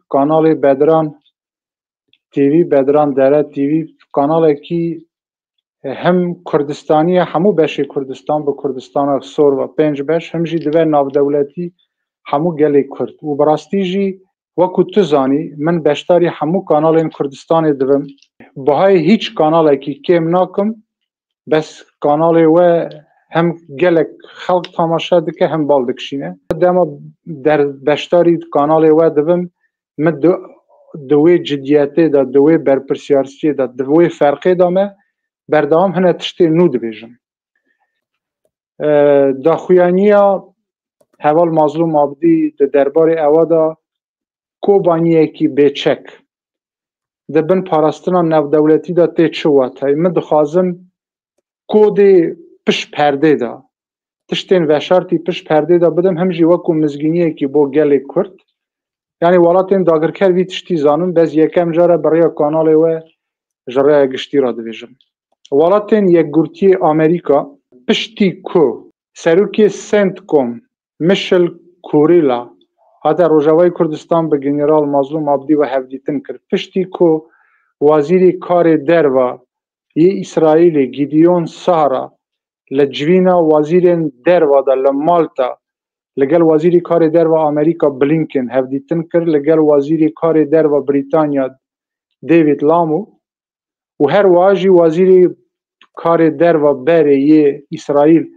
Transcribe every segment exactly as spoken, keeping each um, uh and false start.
Kanalê Bedran T V, Bedran Dere T V, kanalekî hem Kurdistanî ye, hemû beşê Kurdistan bi Kurdistana sor ve pênc beş, hem jî dibe navdewletî hemû gelê Kurd. Û bi rastî jî wekû tu zanî, min beşdarî hemû kanalên Kurdistanê dibim. Buhayê hîç kanalekî kêm nakim, bes kanalê we hem gelek xelk tamaşe dike hem bal dikişîne. Dema der beşdarî kanalê we dibim, min di, di wê cidiyetê de, di wê berpirsiyartiyê de, di wê ferqê de me berdewam hine tiştê nû dibêjim. E, daxuyaniya heval Mazlûm Abdî di derbarê ewa de Kobaniyekî bêçek di bin parastina navdewletî de tê çi wateyê? Min dixwazim kodê pişt perdê de, tiştên veşartî pişt perdê de bidim, him jî wekû mizgîniyekî bo gelê Kurd. Yanî welatên dagirker vî tiştî zanin, bez yekem cara bi rêya kanalê we ji rêya giştî re dibêjim. Welatên Yekgurtiyê Amerîka piştî ku serokê CENTCOM Michel Kurila hate Rojavayê Kurdistan bi General Mazlûm Abdî ve hevdîtin kir. Piştî ku Wazîrê Karê Derve yê Îsraîlê Gideon Sahra li civîna wazîrên derve de li Malta li gel Wazîrê Karê Derve Amerîka Blinken hevdîtin kir, li gel Wazîrê Karê Derve Brîtanya David Lammy û her wiha jî Wazîrê Karê Derve berê yê Îsraîl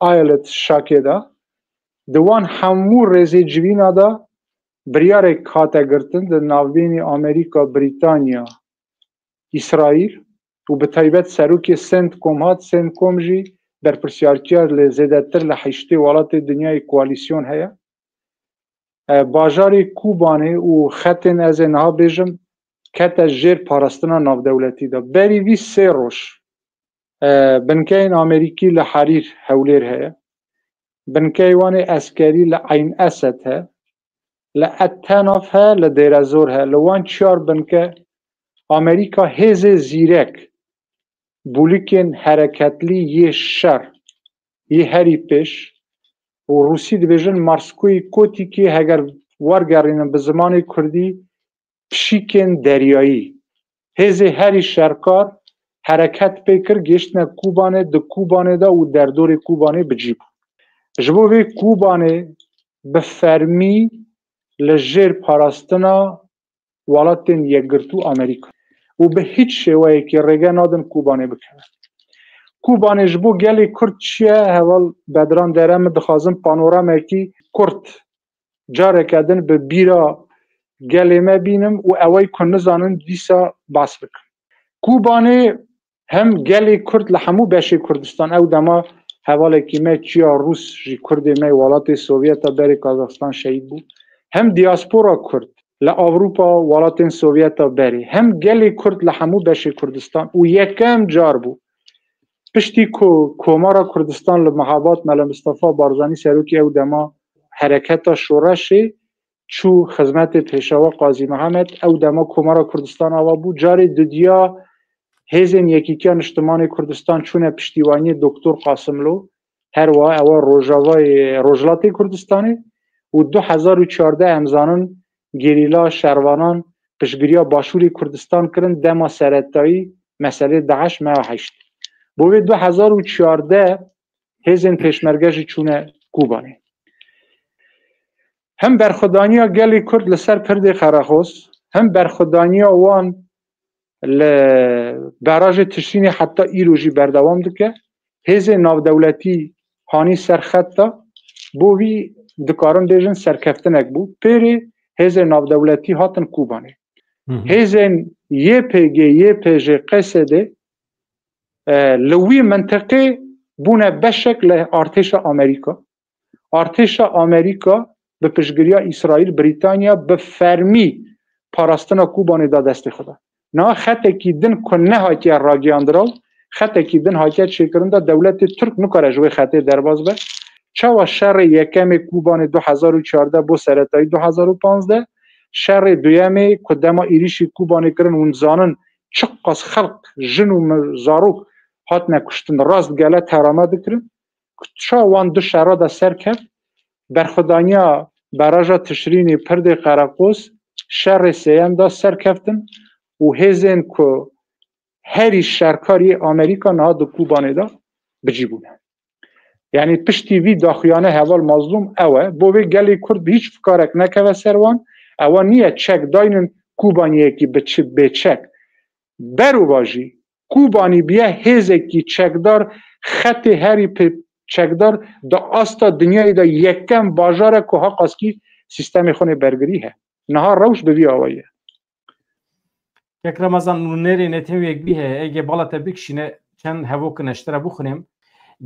Ayelet Şakê de, di wan hemû rêzê civîna de biryarek hate girtin di navbênî Amerîka, Brîtanya, Îsraîl û bi taybet serokê CENTCOM hat. CENTCOM jî berpirsiyartiya li zêdetir li heştê welatê dinyayê koalîsyon heye. E, bajarê Kobanê û xetên ez ê niha bêjim kete jêr parastina navdewletî de. Berî vî sê roj, e, binkeyên Amerîkî li Herîr, Hewlêr heye. Binkeyê wan ê eskerî li Eyn Esed he, li Etenaf he, li Dêrezor he. Li wan çiyar binke Amerîka hêzê zîrek, bûlikên hereketlî yê şer, yê herî pêş û rûsî dibêjin Marskoyê Kotîkê, heger wergerînin bi zimanê kurdî, pişîkên deryayî. Hêzê herî şerkar hereket pê kir, gêştine Kobanê, di Kobanê de û derdorê Kobanê bi cî bû. Ji bo vê Kobanê bi fermî li jêr parastina Welatên Yekgirtû Amerîka û bi hîç şêweyekî rêge nadin Kobanê bikeve. Kobanê ji bo gelê Kurd çi ye? Heval Bedran Dere, min dixwazim panoramekî kurt careke din bi bîra gelê me bînim û ewey ku nizanin dîsa behs bikim. Kobanê hem gelê Kurd li hemû beşê Kurdistan, ew dema hevalekî me çiya Rûs jî Kurdê me welatê Sovyeta berê Kazaxstan şehîd bû, hem diaspora Kurd li Ewropa welatên Sovyeta berê, hem gelê Kurd li hemû beşê Kurdistan û yekem car bû piştî ku Komara Kurdistan li Mehabat Mele Mistefa Barzanî serokê ew dema hereketa şoreşê çû xizmetê Pêşewa Qazî Mihemed, ew dema Komara Kurdistan ava bû. Carê dudiya hêzên Yekîtiya Niştimanê Kurdistan çûne piştîwaniyê Doktor Qasimlo, her wiha ewa Rojavayê, Rojhilatê Kurdistanê û du hezar û çardeh em zanin gerîla şervanan piştgiriya Başûrê Kurdistan kirin, dema seretayî meselê DAIŞ, meha heşt. Bo vê du hezar û çardeh hêzên pêşmerge jî çûne Kobanê. Hem berxwedaniya gelê Kurd li ser pirdê Qereqoz, hem berxwedaniya wan li barajê Tişrînê heta îro jî berdewam dike. Hêzên navdewletî hanî ser xet de, bo vî dikarin bêjin serkeftinek bû. Pêrê hêzên navdewletî hatin Kobanê. Hêzên Y P G, Y P J, Q S D, e, li wî mintiqê bûne beşek li artêşa Amerîka. Artêşa Amerîka bi piştgiriya Îsraîl, Brîtanya bi fermî parastina Kobanê da destê xwe de. Niha xetekî din ku nehatiye ragihandiraw, xetekî din hatiye çêkirin de dewletê Tirk nikare ji wê xetê derbas be. Çawa şerê yekemê Kobanê du hezar û çardeh bo seretayî du hezar û panzdeh, şerê duyemê ku dema êrîşî Kobanê kirin, hûn zanin çiqas xelk, jin û mi-, zarok hatine kuştin, rast gele terame dikirin. Çawa wan du şera de ser keft, berxwedaniya baraja Tişrînê, pirdê Qereqoz, şerê sêyem de serkeftin û hêzên ku herî şerkarî Amerîka niha di Kubanê de bi cî bûne. Yanî piştî vî daxuyane heval Mazlûm ew e, bo vê gelê Kurd bi hîç fikarek nekeve ser wan, ewa niye çek daynin Kubaniyekî bi çi bê çek. Berûva jî Kubanî biye hêzekî çekdar, xetê herî pê çekdar di asta dinyayê de yekem bajar e ku haqaskî sîstemê xwe nê bergirî he. Niha rewş bi vî awayî ye. Kek Remezan, nûnerê netewê yek bî heye, ege bala te bikişîne, çend hevokine ji te re bixwînim.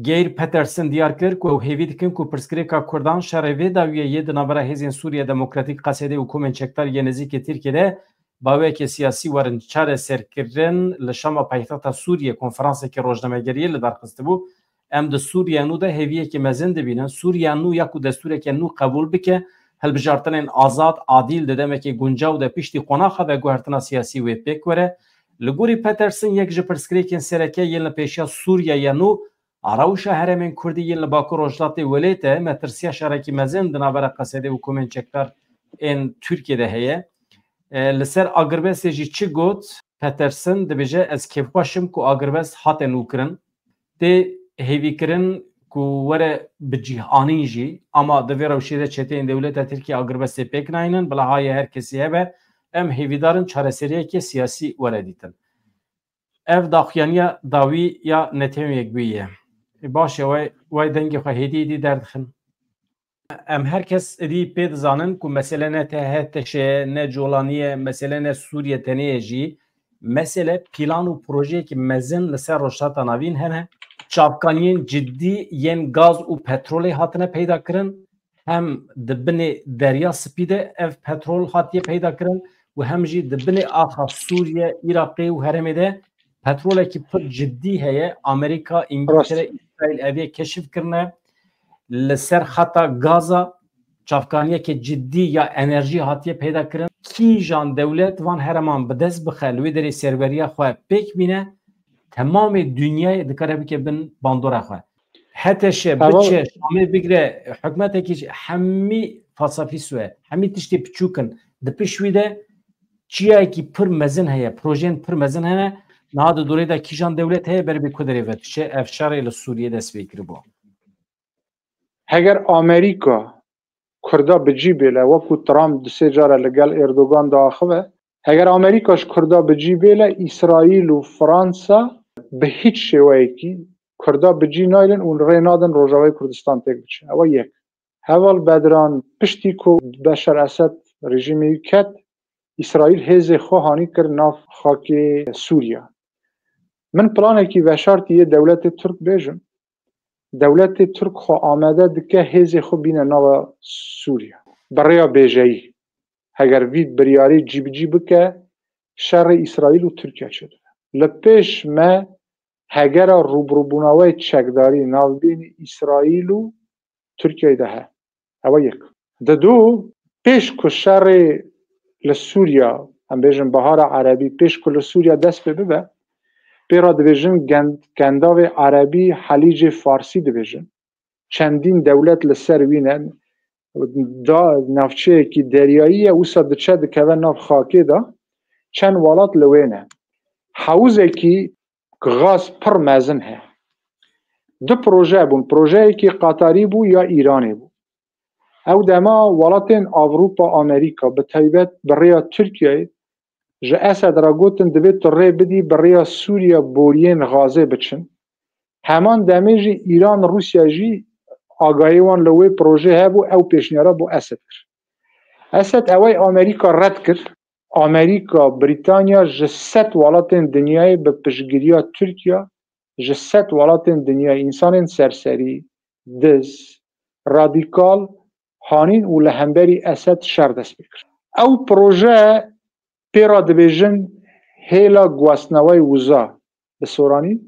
Geir Peterson diyar kir ku ew hêvî dikin ku pirsgirêka Kurdan şerê vê dawiyê yê di navbera Hêzên Sûriye Demokratîk, Qesedê û komên çekdar yê nêzîkê Tirkiyê de baweyeke siyasî werin çareserkirin. Li Şama paytexta Sûriyê konferansekî rojnamegeriyê li dar xistibû. Em di Sûriya nû de hêviyekî mezin dibînin. Sûriya nû ya ku destûreke nû qebûl bike, hilbijartinên azad, adîl, di demekê guncaw de piştî qonaxa veguhertina siyasî wê pêk were. Li gorî Peterson, yek ji pirsgirêkên sereke yên li pêşiya Sûriya ya nû a rewşa herêmên Kurdî yên li Bakur Rojhilatê Welêt e, metirsiya şerekî mezin di navbera Qesedê û komên çekdar ên Tirkiyê de heye. E, li ser agirbestê jî çi got Peterson? Dibêje, ez kêfxweş im ku agirbest hate nûkirin. Tê hêvîkirin ku were bi cih anîn jî, ama di vê rewşê de çeteyên dewleta Tirkiyê agirbestê pêk nayînin, bila hayê her kesî hebe, em hêvîdar in çareseriyeke siyasî were dîtin. Ev daxuyaniya dawî ya Netewên Yekbûyî ye. Baş e, way, way dengê xwe hêdî hêdî derdixin. Em her kes êdî pê dizanin ku mesele ne T H T Ş ye, ne Colanî ye, mesele ne Sûriye tenê ye jî. Mesele plan û projeyekî mezin li ser Rojhilata Navîn hene. Çavkaniyên cidî yên gaz û petrolê hatine peyda kirin. Hem di binê Derya Spî de ev petrol hatiye peyda kirin û hem jî di binê axa Sûriye, Iraqê û herêmê de petrolekî pir cidî heye. Amerîka, Îngiltere, Îsraîl ev yê keşif kirine. Li ser xeta gaza çavkaniyeke cidî ya enerjî hatiye peyda kirin. Kîjan dewlet van herêman bi dest bixe, li wê derê serweriya xwe pêk bîne, temamê dinyayê dikare bike bin bandora xwe. H T Ş, Tamam. biçe, Şamê bigire, hikûmetekî jî hemî fasafîso ye, hemî tiştê piçûk in. Di pişt wî de çiyayekî pir mezin heye, projeyên pir mezin hene. Niha di dorê de kîjan dewlet heye, ber bi ku derê ve diçe, ev şerê li Sûriyê dest pê kiribû. Heger Amerîka Kurda bi cî bêle, wekû Trump di sê cara li gel Erdogan diaxive, heger Amerîka ji Kurda bi cî bêle, Îsraîl û Fransa bi hîç şêweyekî Kurda bi cî nayînin û rê nadin Rojavayê Kurdistan têk biçe. Ew e yek. Heval Bedran, piştî ku Beşar Esed rejîmê wî ket, Îsraîl hêzê xwe hanî kir nav xakê Sûriya. Min planekî veşartî yê dewletê Tirk bêjim. Dewletê Tirk xwe amade dike hêzê xwe bîne nava Sûriya. Bi rêya bêjeyî. Heger vî biryarê cîbicî bike, şerê Îsraîl û Tirkiye çêdibe. Li pêş me hegera rûbirûbûna wê çekdarî navbênî Îsraîl û Tirkiyeyê de he. Ew e yek. Di du, pêş ku şerê li Sûriya, em bêjin Bihara Erebî, pêş ku li Sûriya dest pê bibe, pê re dibêjin gend-, Kendavê Erebî, Helîcê Farsî dibêjin. Çendîn dewlet li ser wî ne, da navçeyekî deryayî ye, wisa diçe dikeve nav xakê de, çend welat li wê ne. Hewzekî gaz pir mezin heye. Du proje bûn. Projeyekî Qatarî bû ya Îranê bû. Ew dema welatên Ewropa, Amerîka, bi taybet bi rêya Tirkiyeyê ji Esed re gotin, divê tu rê bidî bi rêya Sûriye boriyên gazê biçin. Heman demê jî Îran, Rûsya jî agahiyê wan li wê projê hebû, ew pêşniyara bo Esed kir. Esed ewey Amerîka red kir. Amerîka, Brîtanya ji sed welatên dinyayê bi piştgiriya Tirkiya, ji sed welatên dinyayê, însanên serserî, diz, radîkal hanîn û li hemberî Esed şer dest pê kir. Ew proje pê re dibêjin hêla guhastinewey wiza bi soranî,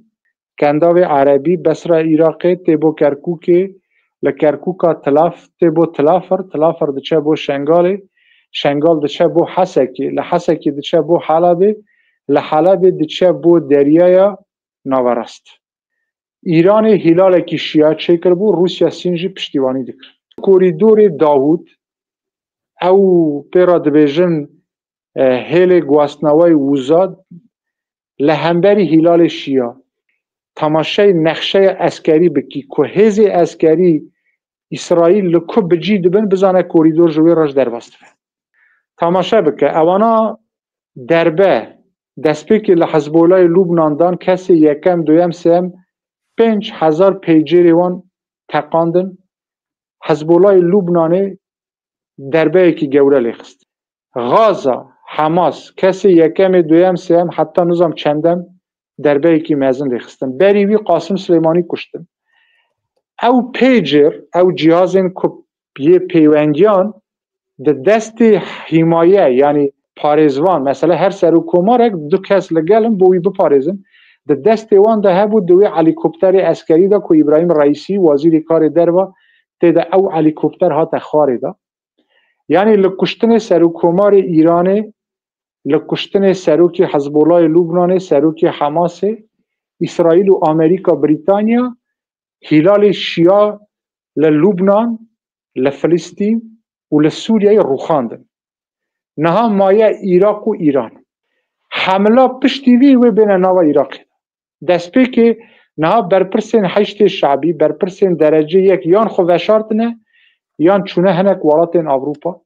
Kendavê Erebî, Besra Iraqê, tê bo Kerkûkê, li Kerkûka Tilaf, tê bo Tilafir, Tilafir diçe bo Şengalê, Şengal diçe bo Hesekê, li Hesekê diçe bo Helebê, li Helebê diçe bo Deryaya Naverast. Îranê hîlalekî şiya çêkiribû, Rûsya Sîn jî piştîvanî dikir. Korîdorê Dawûd, ew pê re dibêjin e, hêlê guastnawayê wûza li hemberî Hîlalê Şiya temaşey nexşeya eskerî bikî ku hêzê eskerî Îsraîl li ku bi cî dibin, bizane korîdor ji wê re ji derbas dibe. Temaşe bike, ewana derbe destpêkê li Hezbolayê Lubnan dan, kesê yekem, duyem, sêyem, pênc hezar peycêrê wan teqandin. Hezbolayê Lubnanê derbeyekî gewre lê xist. Gaza, Hamas, kesê yekemê, duyem, sêyem, heta nizam çendem derbeyekî mezin lê xistin. Berî wî Qasim Silêmanî kuştin. Ew pêcêr, ew cihazên ku yê peywendiyan di destê hîmaye, yanî parêzvan, mesela her serokkomarek du kes li gel in bo wî biparêzin. Di destê wan de hebû, di wê helîkopterê eskerî de ku Îbrahîm Reîsî, wezîrê karê derve, tê de, ew helîkopter hate xwarê de. Yanî li kuştinê serokkomarê Îranê, li kuştinê serokê Hezbolayê Lubnanê, serokê Hamasê, Îsraîl û Amerîka, Brîtanya, Hîlalê Şiya li Lubnan, li Filistîn û li Sûriyeyê rûxandin. Niha maye Iraq û Îran. Hemla piştî vî wê bêne nava Iraqê. Destpêkê niha berpirsên Heşdê Şabî, berpirsên derece yek yan xwe veşartine, yan çûne hinek welatên Ewropa.